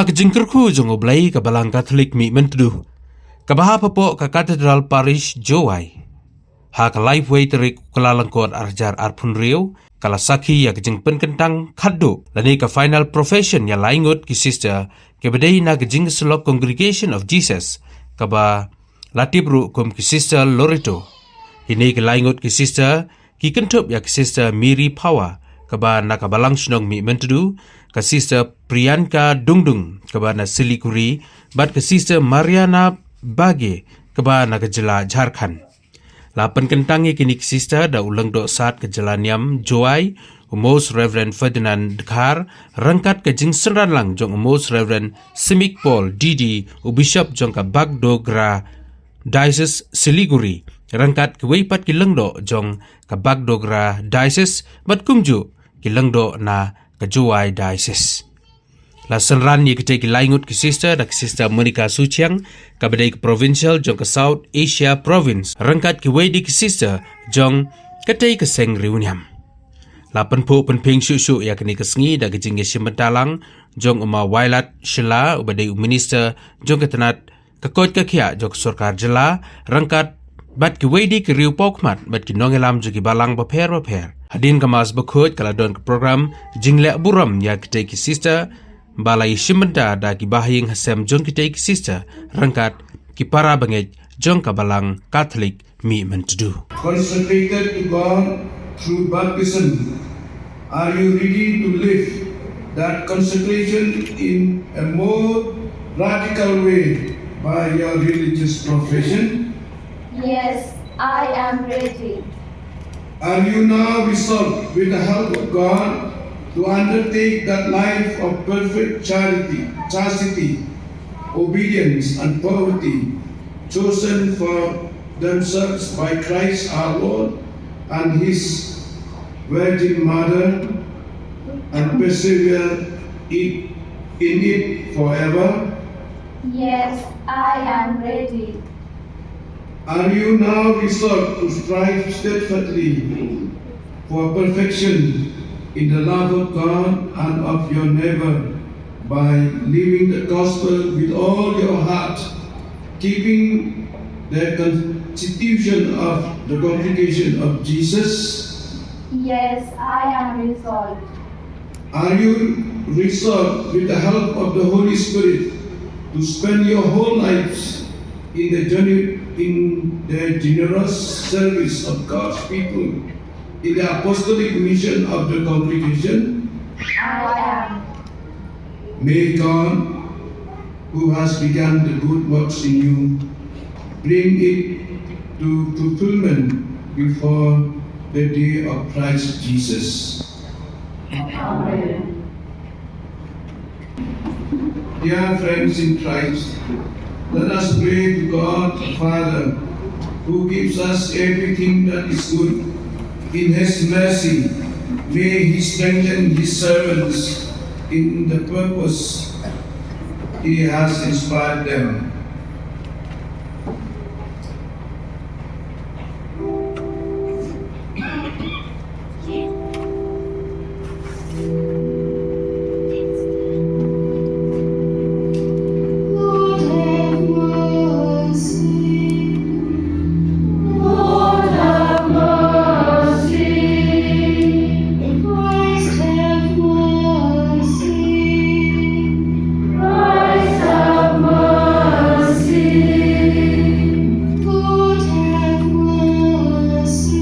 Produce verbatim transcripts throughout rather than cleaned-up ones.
Ka jingkyrkhu jong U Blei ka Balang Katholik Mihmyntdu, kaba hap hapoh ka Cathedral Parish Jowai, ha ka laiphew tarik u Kyllalyngkot arhajar arphew, ka la sakhi ïa ka jingpynkyntang khadduh lane ka final profession ïa laingut ki sister kiba dei na ka Jingïasyllok Congregation of Jesus, kaba la tip ruh kum ki Sister Loreto. Kine ki laingut ki sister ki kynthup ïa ka Sister Mary Power, kaba na ka Balang Shnong Mihmyntdu, ka Sister Priyanka Dungdung, kaba na Siliguri, bad ka Sister Mariana Bage, kaba na ka jylla Jharkhand. La pynkyntang ïa kine ki sister da u Lyngdoh Sad ka jylla niam Jowai, u Most Reverend Ferdinand Dkhar, ryngkat ka jingsynran lang jong u Most Reverend Simik Paul D D, u Bishop jong ka Bagdogra Diocese Siliguri, ryngkat kiwei pat ki lyngdoh jong ka Bagdogra Diocese, bad kumjuh ki lyngdoh na ka Jowai Diocese. La synran ïa kitei ki laingut ki sister da ka Sister Monica Suchiang, kaba dei ka Provincial jong ka South Asia Province, ryngkat kiwei de ki sister jong katei ka seng riewniam. La pynphuh pynphieng shuh shuh ïa kane ka sngi da ka jingïashim bynta lang jong u Ma Wailadmiki Shylla, uba dei u Minister jong ka tnat ka koit ka khiah jong ka sorkar jylla, ryngkat bad kiwei de ki riewpawkhmat bad ki nongïalam jong ki balang bapher bapher. Hadien ka Mass bakhuid ka la don ka program jingleh burom ïa kitei ki sister, ba la ïashim bynta da ki bahaïing hasem jong kitei ki sister, ryngkat ki para bangeit jong ka Balang Katholik Mihmyntdu. Consecrated to God through baptism, are you ready to live that consecration in a more radical way by your religious profession? Yes, I am ready. Are you now resolved, with the help of God, to undertake that life of perfect charity, chastity, obedience, and poverty, chosen for themselves by Christ our Lord and His Virgin Mother, and persevere in, in it forever? Yes, I am ready. Are you now resolved to strive steadfastly for perfection in the love of God and of your neighbor by living the gospel with all your heart, keeping the constitution of the congregation of Jesus? Yes, I am resolved. Are you resolved, with the help of the Holy Spirit, to spend your whole lives in the genu-, in the generous service of God's people in the apostolic mission of the congregation? I am. May God, who has begun the good works in you, bring it to fulfillment before the day of Christ Jesus. Amen. Dear friends in Christ, let us pray to God the Father, who gives us everything that is good. In His mercy, may He strengthen His servants in the purpose He has inspired them. Lord, have mercy. Lord, have mercy. Christ, have mercy. Christ, have mercy. Lord, have mercy.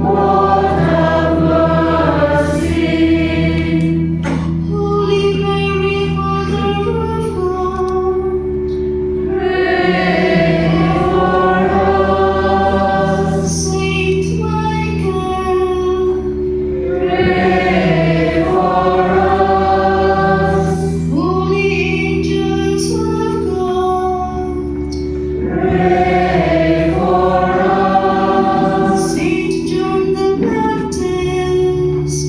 Lord, have mercy. Holy Mary, Mother of God, pray for us. Saint Michael, pray for us. Holy angels of God, pray for us. Saint John the Baptist,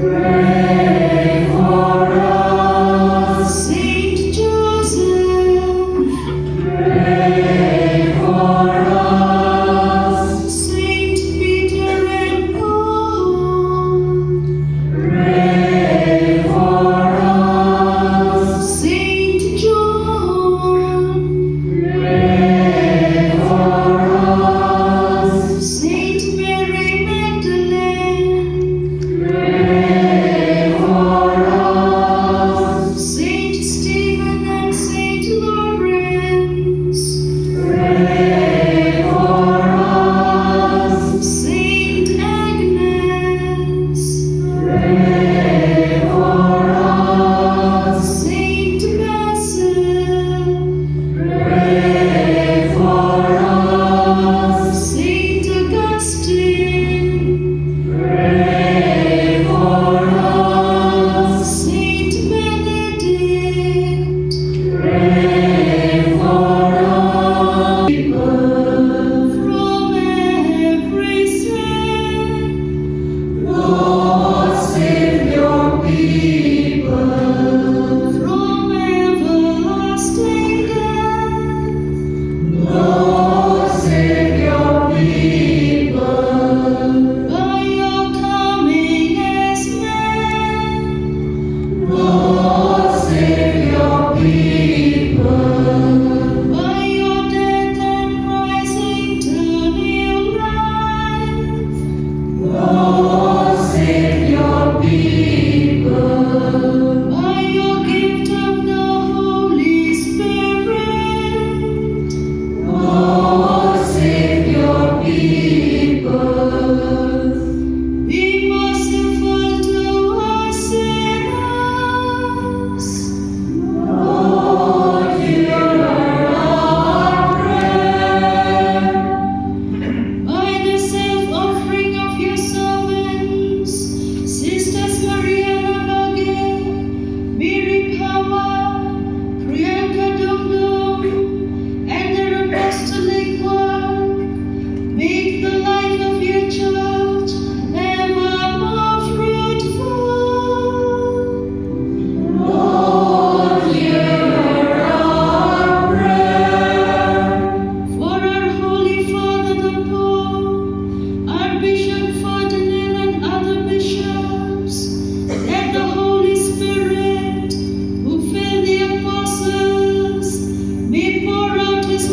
pray for us. Saint Joseph, pray for us. Saint Peter and Paul, pray for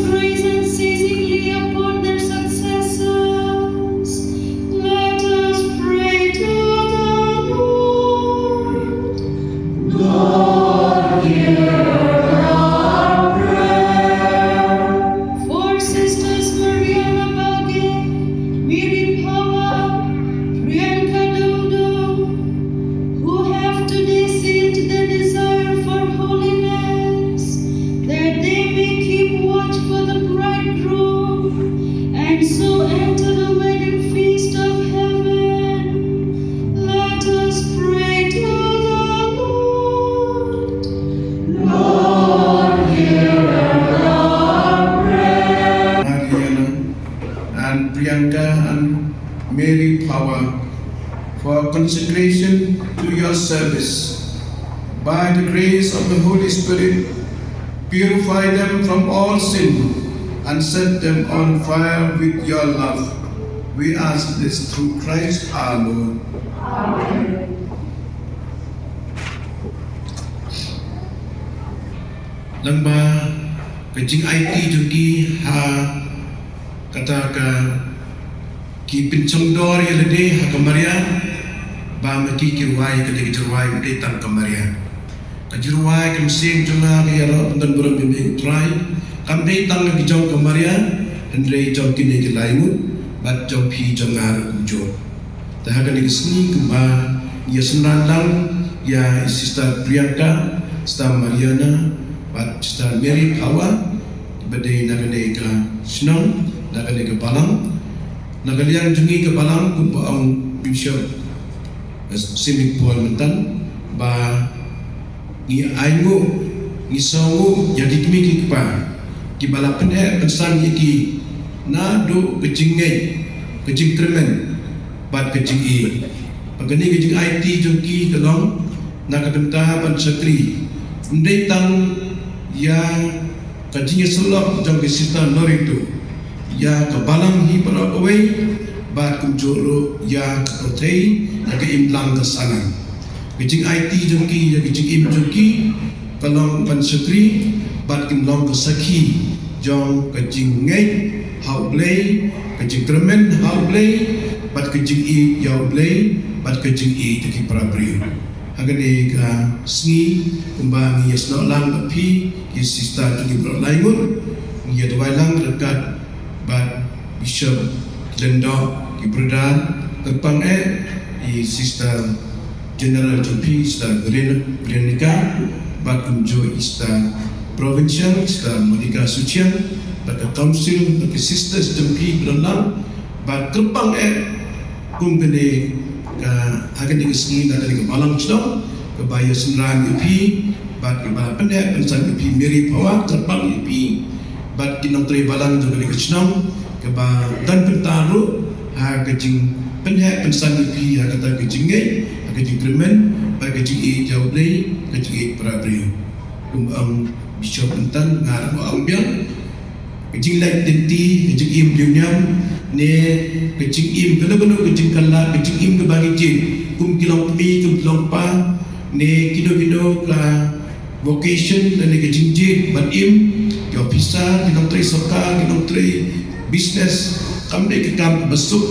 Praise unceasingly upon their successors. Let us pray to the Lord. Lord, hear our prayer. For Sisters Mariana Bage, Mary Power, Priyanka Dongdong, who have today sealed their desire for holiness, that they may keep watch for the bridegroom and so enter the wedding feast of heaven. Let us pray to the Lord. Lord, hear our prayer. Mariana and Priyanka and Mary Power for consecration to your service. By the grace of the Holy Spirit, purify them from all sin and set them on fire with your love. We ask this through Christ our Lord. Amen. Lyngba ka jingaiti jong ki ha kata ka, ki pynchongdor ïa lade ha ka Maria, ba ma ki ki rwai ka dei ka jingrwai, kam dei tang ka Maria. Ka jingrwai ka mynsiem jong nga ka ïaroh bynta burom ïa me Trai, kam dei tang ka jong ka Maria, hynrei jong kine ki lai ngut bad jong phi jong nga ruh kumjuh. Te ha kane ka sngi kumba ngi ïa synran lang ïa i Sister Priyanka, Sister Mariana bad Sister Mary Power, ba dei na kane ka shnong, na kane ka balang, na ka liang jong ngi ka balang kumba ong Bishop Simic Paul mynta, ba ngi ainguh, ngi sngewnguh ïa ki kmie ki kpa kiba la pynheh pynsan ïa ki naduh ka jingngeit, ka jingkyrmen bad ka jingïeit. Ba kane ka jingaiti jong ki ka long na ka bynta ban shakri, ym dei tang ïa ka jingïasyllok jong ka Sister Lorito ïa ka balang hi baroh kawei, bad kumjuh ruh ïa ka pyrthei, ïa ka imlang ka sahlang. Ka jingaiti jong ki ïa ka jingim jong ki ka long ban shakri bad kin long ka sakhi jong ka jingngeit ha U Blei, ka jingkyrmen ha U Blei, bad ka jingïeit ïa U Blei bad ka jingïeit ïa ki para briew. Ha kane ka sngi kumba ngi ïasnoh lang bad phi ki sister jong ngi baroh lai ngut, ngi ïa duwai lang ryngkat bad Bishop Lyngdoh, ki brother, kyrpang eh i Sister General jong phi, Sister Veron-, Veronica, bad kumjuh i Sister Provincial, Sister Monica Suchiang, bad ka Council, bad ki Sisters jong phi baroh lang, bad kyrpang eh kum kane ka, ha kane ka sngi na kane ka balang shnong kaba ïa synran ïa phi bad kaba pynheh pynsan ïa phi, Mary Power, kyrpang ïa phi bad ki nongtrei balang jong kane ka shnong, kaba don bynta ruh ha ka jingpynheh pynsan ïa phi ha kata ka jingngeit, ha ka jingkyrmen bad ka jingïeit ïa U Blei, ka jingïeit para briew. Kum ong Bishop mynta, nga ruh ong biang, ka jingleit lynti, ka jingim riewniam, ne ka jingim kano kano ka jingkylla, ka jingim kaba ngi jied kum ki longkmie, kum ki longpa, ne kino kino ka vocation lane ka jingjied ban im, ki officer, ki nongtrei sorkar, ki nongtrei business, kam dei ka kam kaba suk,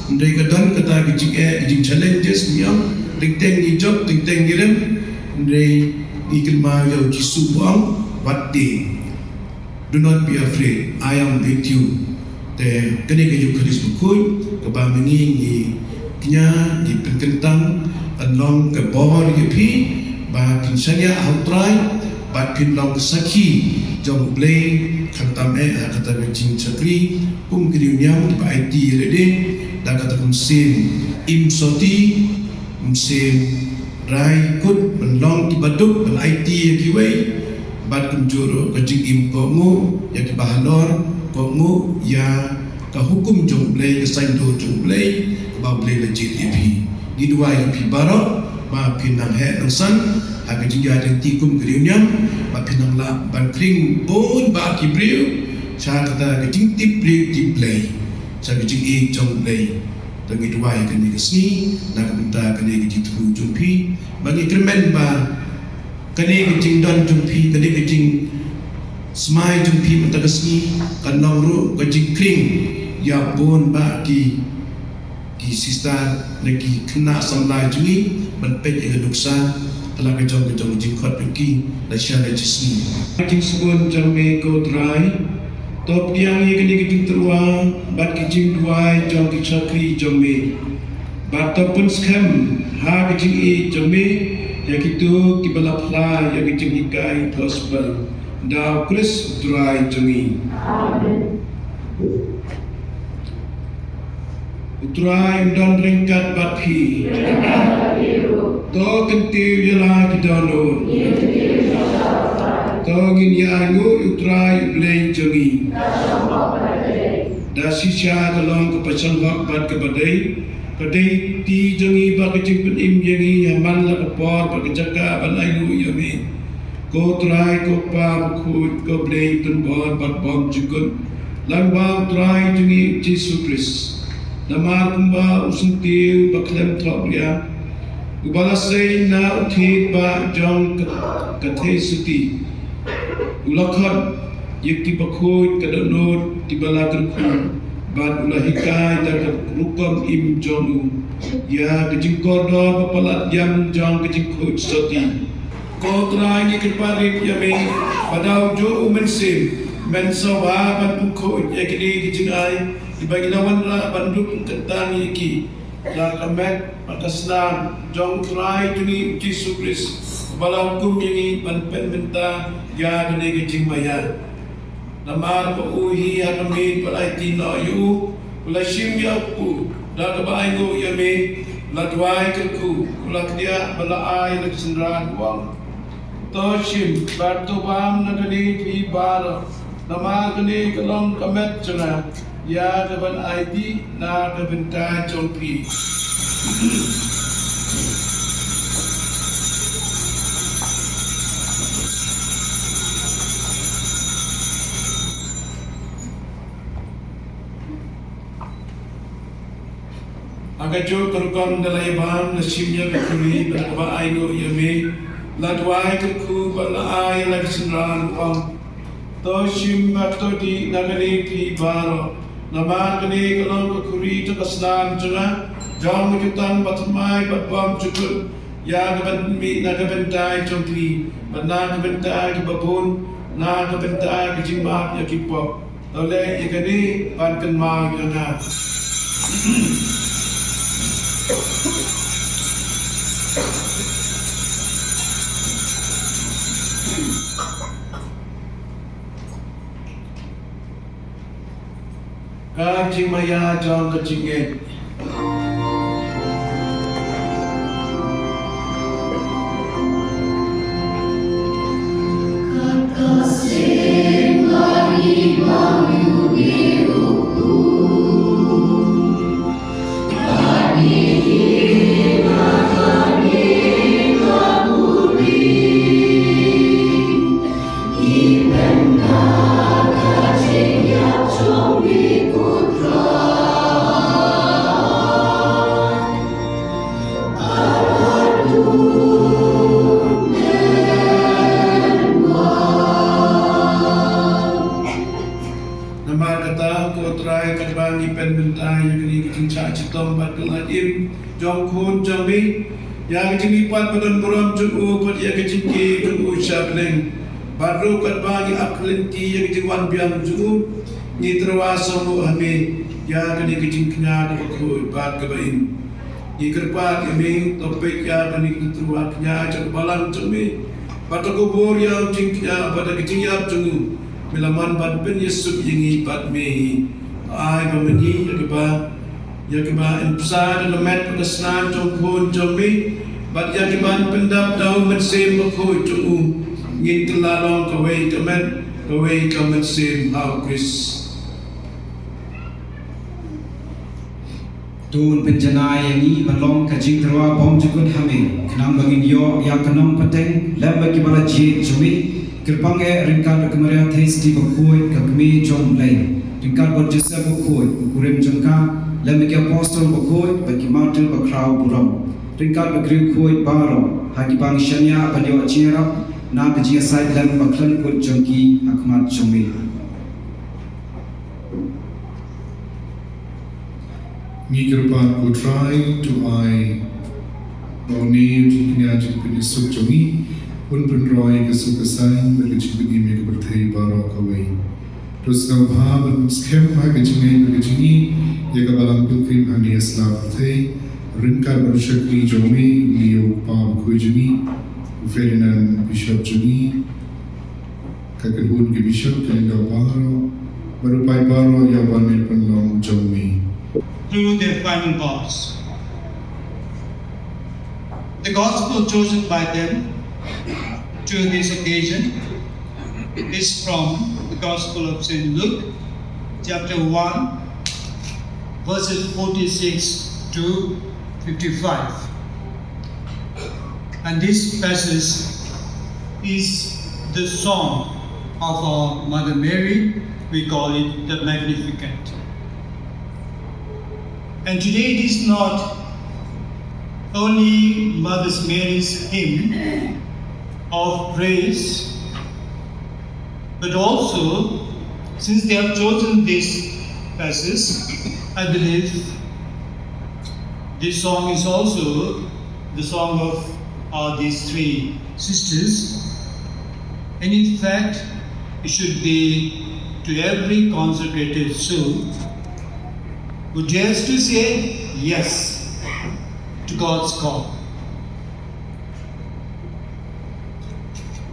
hynrei ka don kata ka jingeh, ka jingchallenges, ngi ong, teng teng ngi jop, teng teng ngi rem, hynrei ngi kynmaw ïa U Jisu ba ong, wat tieng. Do not be afraid, I am with you. Te kane ka Eukharist bakhuid kaba ma ngi ngi kñia, ngi pynkyntang, kan long ka bor ïa phi ba phin shaniah ha U Trai bad phin long ka sakhi jong U Blei, khamtam eh ha kata ka jingshakri kum ki riewniam kiba aiti ïa lade da kata ka mynsiem im soti, mynsiem rai kut ban long kiba duk ban aiti ïa kiwei, bad kumjuh ruh ka jingim kohnguh ïa kiba halor, kohnguh ïa ka hukum jong U Blei, ka saiñdur jong U Blei kaba U Blei la jied ïa phi. Ngi duwai ïa phi baroh ba phin nang heh nang san ha ka jingïaid lynti kum ki riewniam, ba phin nang lah ban khring bun bah ki briew sha kata ka jingtip briew tip Blei, sha ka jingïeit jong U Blei. Te ngi duwai kane ka sngi na ka bynta kane ka jingthmu jong phi, ba ngi kyrmen ba kane ka jingdon jong phi, kane ka jing, Smai jong phi mynta ka sngi kan long ruh ka jingkhring ïa bun bah ki, ki sister ne ki khynnah samla jong ngi ban peit ïa ka nuksa ha la ka jong ka jong ka jingkhot jong ki la sha la shisngi. Jingsbun jong me ko Trai, to pdiang ïa kane ka jingtyrwa bad ka jingduwai jong ki shakri jong me. Bad to pynskhem ha ka jingïeit jong me ïa kito kiba la phla ïa ka jinghikai gospel. Da U Khrist u Trai jong ngi. Amen. U Trai un don ryngkat bad phi. To kyntiew ïa la ki dohnud. To ngin ïa ainguh ïa u Trai u Blei jong ngi. Da shisha ka long kaba shonghok bad kaba dei, ka dei ti jong ngi bad ka jingpynim ïa ngi ha man la ka por bad ka jaka ban ainguh ïa me. Ko Trai, ko Kpa bakhuid, ko Blei pynbor bad bymjukut, lyngba u Trai jong ngi Jisu Khrist. Namar kumba u syntiew ba khlem thohbria, uba la sei na u thied ba jong ka, ka theisotti, u la khot ïa ki bakhuid ka dohnud kiba la kyrkhu, bad u la hikai da ka rukom im jong u ïa ka jingkordor ba palat ïam jong ka jingkhuid sotti. Ko Trai, ngi kyrpad rit ïa me ba da u juh u Mynsiem men sawba ban pynkhuid ïa kine ki jingai kiba ngi la wanrah ban dup kyntang ïa ki da ka met bad ka snam jong u Trai jong ngi u Jisu Khrist, uba la hukum ïa ngi ban pynmynta ïa kane ka jingmaïa. Namar ba u hi ha ka miet ba la aiti noh ïa u, u la shim ïa u kpu da kaba ainguh ïa me, u la duwai kyrkhu, u la kdiah bad la ai la ka synran, u ong: To shim bad to bam na kane phi baroh, namar kane ka long ka met jong nga, ïa kaban aiti na ka bynta jong phi. Ha kajuh ka rukom da la ïa bam, la shim ïa ka khuri bad kaba ainguh ïa me, la duwai kyrkhu bad la ai la ka synran, u ong: To shim bad to dih na kane phi baroh, namar kane ka long ka khuri jong ka snam jong nga, jong ka jutang bathymmai bad bymjukut, ïa kaban mih na ka bynta jong phi bad na ka bynta kiba bun, na ka bynta ka jingmap ïa ki pop. To leh ïa kane ban kynmaw ïa nga. Ka jingmaïa jong ka jingngeit. Namar kata, ko Trai, katba ngi pynmynta ïa kane ka jingshah shitom bad ka lait im jong u Khun jong me, ïa ka jingmihpat ba don burom jong u bad ïa ka jingkiew jong u sha bneng, bad ruh katba ngi ap lynti ïa ka jingwan biang jong u, ngi tyrwa sngewbha ha me ïa kane ka jingkñia kaba khuid bad kaba im. Ngi kyrpad ïa me, to peit ïa kane ka jingtyrwa kñia jong ka balang jong me, bad to kubur ïa u jingkñia bad ka jingïap jong u. Me la mon ban pynïasuk ïa ngi bad me hi. Ai ba ma ngi ïa kiba, ïa kiba yn bsa da ka met bad ka snam jong u Khun jong me, bad ïa kiban pyndap da u Mynsiem Bakhuid jong u, ngin kylla long kawei ka met, kawei ka mynsiem ha u Khrist. To un pynjanai ïa ngi ban long ka jingtyrwa bymjukut ha me, khnang ba ngin ïoh ïa ka nongpateng lem bad kiba la jied jong me. Kyrpang eh ryngkat ka Maria Theisotti bakhuid, ka Kmie jong U Blei, ryngkat bad u Joseph bakhuid, u kurim jong ka, lem bad ki apostol bakhuid bad ki martir bakhraw burom, ryngkat bad ki riewkhuid baroh, ha kiba ngi shaniah ban ïoh jingïarap na ka jingïasaid lem bakhlaiñ kut jong ki ha khmat jong me. Ngi kyrpad ko Trai to ai ba une u jingkñia jingpynïasuk jong ngi un pynroi ka suk ka saiñ bad ka jingpynim ïa ka pyrthei baroh kawei. To sngewbha ban skhem ha ka jingngeit bad ka jingim ïa ka balang pilgrim hangne ha sla pyrthei ryngkat bad u shakri jong me, une u kpa bakhuid jong ngi u Ferdinand, Bishop jong ngi, ka kynhun ki bishop, ka lyngdoh baroh bad u paidbah baroh ïa u ban mih pynlong jong me. Through their final vows. The gospel chosen by them to this occasion is from the Gospel of Saint Luke, chapter one, verses forty-six to fifty-five. And this passage is the song of our Mother Mary. We call it the Magnificat. And today it is not only Mother Mary's hymn of praise, but also, since they have chosen this passage, I believe this song is also the song of, uh, these three sisters. And in fact, it should be to every consecrated soul who dares to say yes to God's call.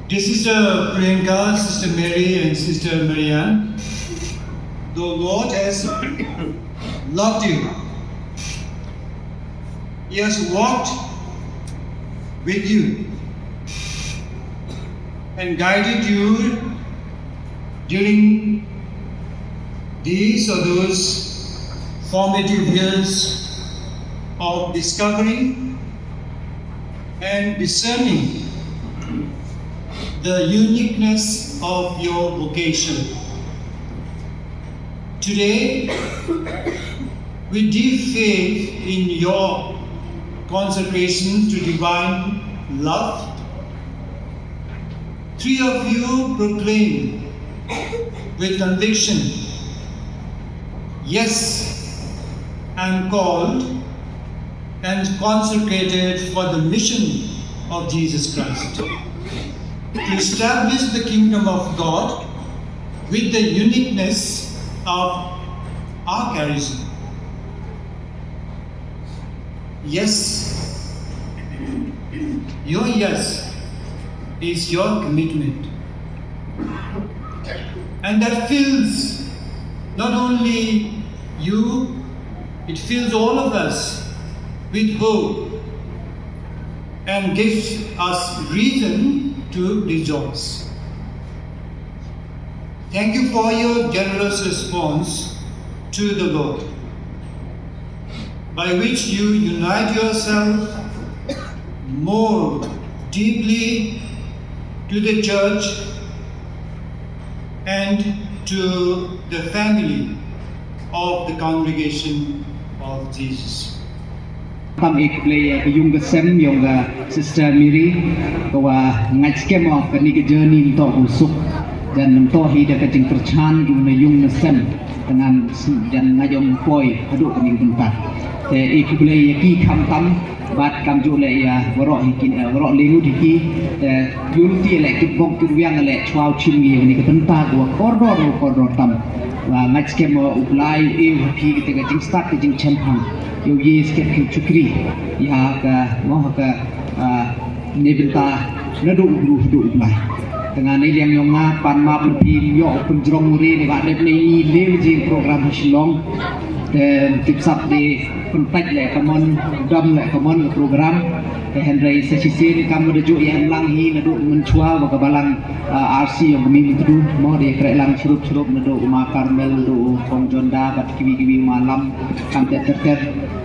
Dear Sister Priyanka, Sister Mary, and Sister Marianne, the Lord has loved you. He has walked with you and guided you during these or those formative years of discovering and discerning the uniqueness of your vocation. Today, with deep faith in your consecration to divine love, three of you proclaim with conviction, "Yes, I am called and consecrated for the mission of Jesus Christ, to establish the kingdom of God with the uniqueness of our charism." Yes, your yes is your commitment. And that fills not only you, it fills all of us with hope and gives us reason to rejoice. Thank you for your generous response to the Lord, by which you unite yourself more deeply to the church and to the family of the congregation of Jesus. Tam ïa ka Blei ïa ka yung ka sem yong ka Sister Mary, ka wa ngait skhem o kani ka journey mynta u suk, jan mynta hi da ka jingkyrchan ki u na yung na sem, tang ngan jan ngait ong poi haduh kani ka bynta. Te ïa ka Blei ïa ki kham tam, bad kam ju leh ïa waroh hi ki, eh, waroh lyngut hi ki, te ïul ti leh kitbok kitwiang leh chwa u chim ïa kani ka bynta ka wa kordor u kordor tam. Wa ngait skhem o u Blai u ïa u ha phi kita ka jingstad ka jingchemphang. Ïa u ïa skhem ki u chukri ïa ka mo ha ka, ah, ne bynta naduh u bru haduh u Blai. Tang ngan ne liang yong nga pan map phi ïoh u pynjrong u re ne ba dep ne i leh jing program ha Shillong. Te tip sap de pyntait leh ka mon, dam leh ka mon ka program. Te hynrei sa shisien kam da ju ïa lang hi naduh mynchwa wa ka balang, ah, R C yong ka Mihmyntdu mo de kreh lang chirup chirup naduh u ma Carmel, naduh u Kong Jonda bad kiwi kiwi u ma Lam kam te ter ter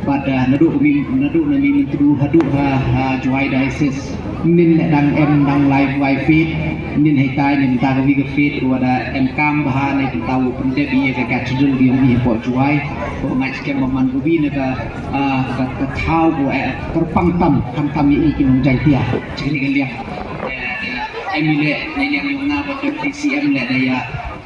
bad, ah, naduh ka Mih, naduh na Mihmyntdu haduh ha, ha Jowai Diocese. Nin leh dang em dang lai wai faith, nin hei tai nin ta ka wi ka faith wa da em kam bha ne ta u pyndep ïa ka cathedral ki yong i hapoh Jowai. Ko ngait skhem ba man ka wi ne ka, ah, ka, ka thaw ko, eh, kyrpang tam, khamtam ïa i ki nong Jaiñtia. Chikri ka liang. Em i leh, na liang yong nga bad Deputy C M leh da ïa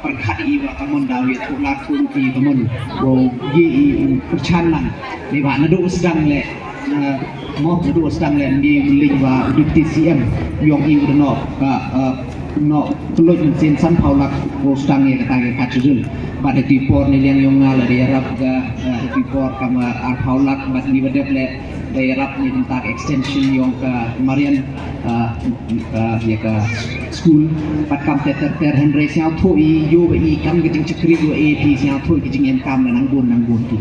pyrkhat i wa kamon daw ïa thoh lad thoh i kamon. Wow, ye i u pyrchan lang. Ni wa naduh sdang leh, na, mo naduh sdang leh, ni u ling wa Deputy C M yong i u da noh, ka, uh, noh, keluit mynsiem san phaw lak wow sdang ïa kata ïa ka schedule. Bad ha ki por na liang yong nga leh da ïarap ka, uh, ha ki por kama ar phaw lak bad ni wa dep leh da ïarap ni bynta ka extension yong ka Marian, ah, ah, ïa ka school, bad kam ter ter ter hynrei sngewthuh i ïoh ba i kam ka jingchakri wa e phi sngewthuh ki jingem kam na nang bun nang bun ki.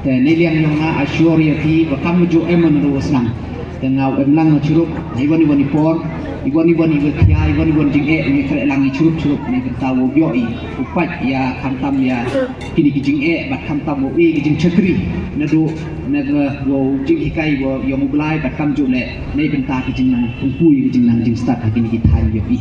Te na liang yong nga assure ïa phi ba kam ju em man ru snam. Te nga em lang na churup, i wan i wan i por, i wan i wan i wan khia, i wan i wan jingeh, i kre lang i churup churup ni bynta wa ïoh i. U pait ïa khamtam ïa kini ki jingeh bad khamtam wa i ki jingchakri naduh na ka wow jinghikai wa yong u Blai bad kam ju leh na bynta ki jingnang pynpui ki jingnang jingstad ha kini ki thaiñ ïa i.